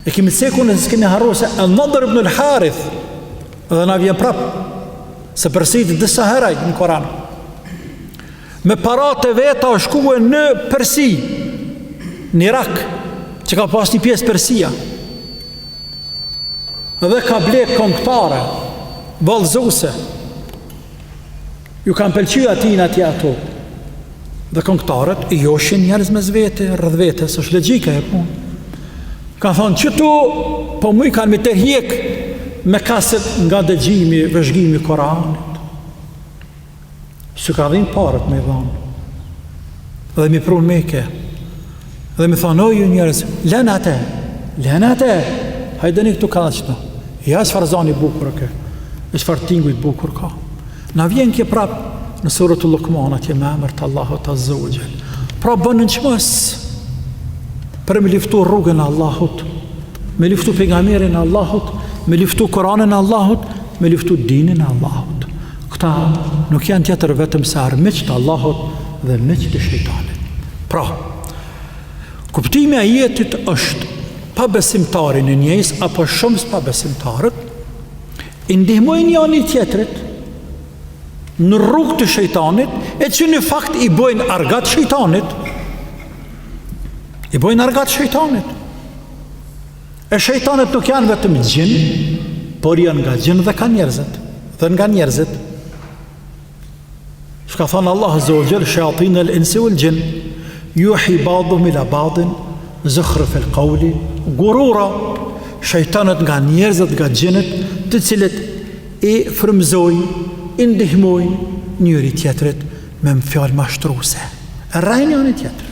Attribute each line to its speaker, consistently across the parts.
Speaker 1: E kemi ceku nëse s'kemi harru se En-Nadër ibn al-Harith dhe na vjen prap se përsëritet disa herë në Koran. Me paratë e veta është shkue në Persi, në Irak, që ka pas një pjesë Persia. Dhe ka ble kongtare, vallzuse. Ju kanë pëlqy atij atje ato. Dhe kongtarët i joshin njerëz mes vete, rreth vetes, është logjika e punë. Ka thonë qëtu, po mu kanë me tërhjek me kaset nga dëgjimi, vëzhgimi Koranit. S'ju ka dhimt paret me i dhonë. Dhe m'i pru n'Meke. Dhe me thonë, o ju njerëz, lene atë, lene atë, hajdeni këtu ka qëtu. Ja, çfarë zani bukur e ke, e çfarë tinguj të bukur ka. Na vjen kjo prap në suretul Lukman, atje me emër të Allahut Azze ue Xhel. Pra bënë çmos për me luftu rrugën e Allahut, me luftu pejgamberin e Allahut, me luftu Koranin e Allahut, me luftu dinin e Allahut. Këta nuk janë tjetër vetëm se armiq të Allahut dhe miq të shejtanit. Pra, kuptimi i ajetit është pabesimtari në njëjës apo shumë pabesimtarët i ndihmojnë njani tjetrit në rrugë të shejtanit e që në fakt i bojnë argat shejtanit i bojnë argat shejtanit E shejtanët nuk janë vetëm xhin, por janë nga xhin dhe ka njerëzit, dhe nga njerëzit. Çka thonë Allah Azze ue Xhel, shejatin el insi uel xhin, juhi baduhum ila badin, zukhrufel kauli, gurura, shejtanët nga njerëzit, nga xhinët, të cilët i frymëzojnë, i ndihmojnë njëri tjetrit me fjalë mashtruse. E rrejnë njëri tjetrin.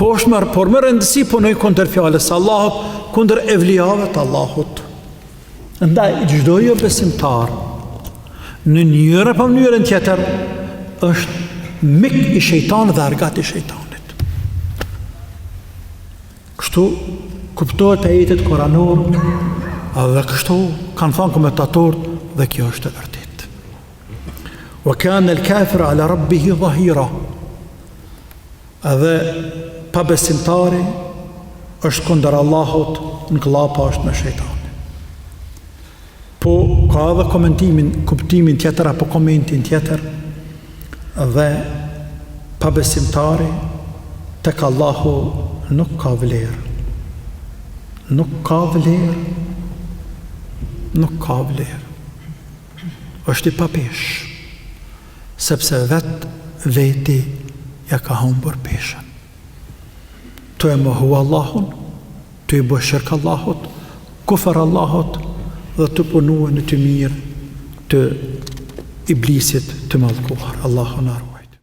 Speaker 1: Po është më, por me rëndësi punojnë kundër fjalës së Allahut, kundër evlijave të Allahut. Ndaj çdo jobesimtar në njërën apo mënyrën tjetër është mik i shejtanit dhe argat i shejtanit. Kështu kuptohet ajetit koranor dhe kështu kanë thënë komentatorët dhe kjo është e vërtetë. Wa kana al-kafiru ala rabbihi dhahira. Edhe pabesimtari është kundër Allahut, në kllapa është me shejtanin. Po ka edhe komentimin, kuptimin tjetër apo komentin tjetër dhe pabesimtari tek Allahu nuk ka vlerë. Nuk ka vlerë. Nuk ka vlerë. Është i papeshë. Sepse vetë veti ja ka humbur peshën. Tu e mohu Allahun, tu i bo shirk Allahut, kufër Allahut dhe tu punue në të mirë të iblisit të mallkuar. Allahu na ruajt.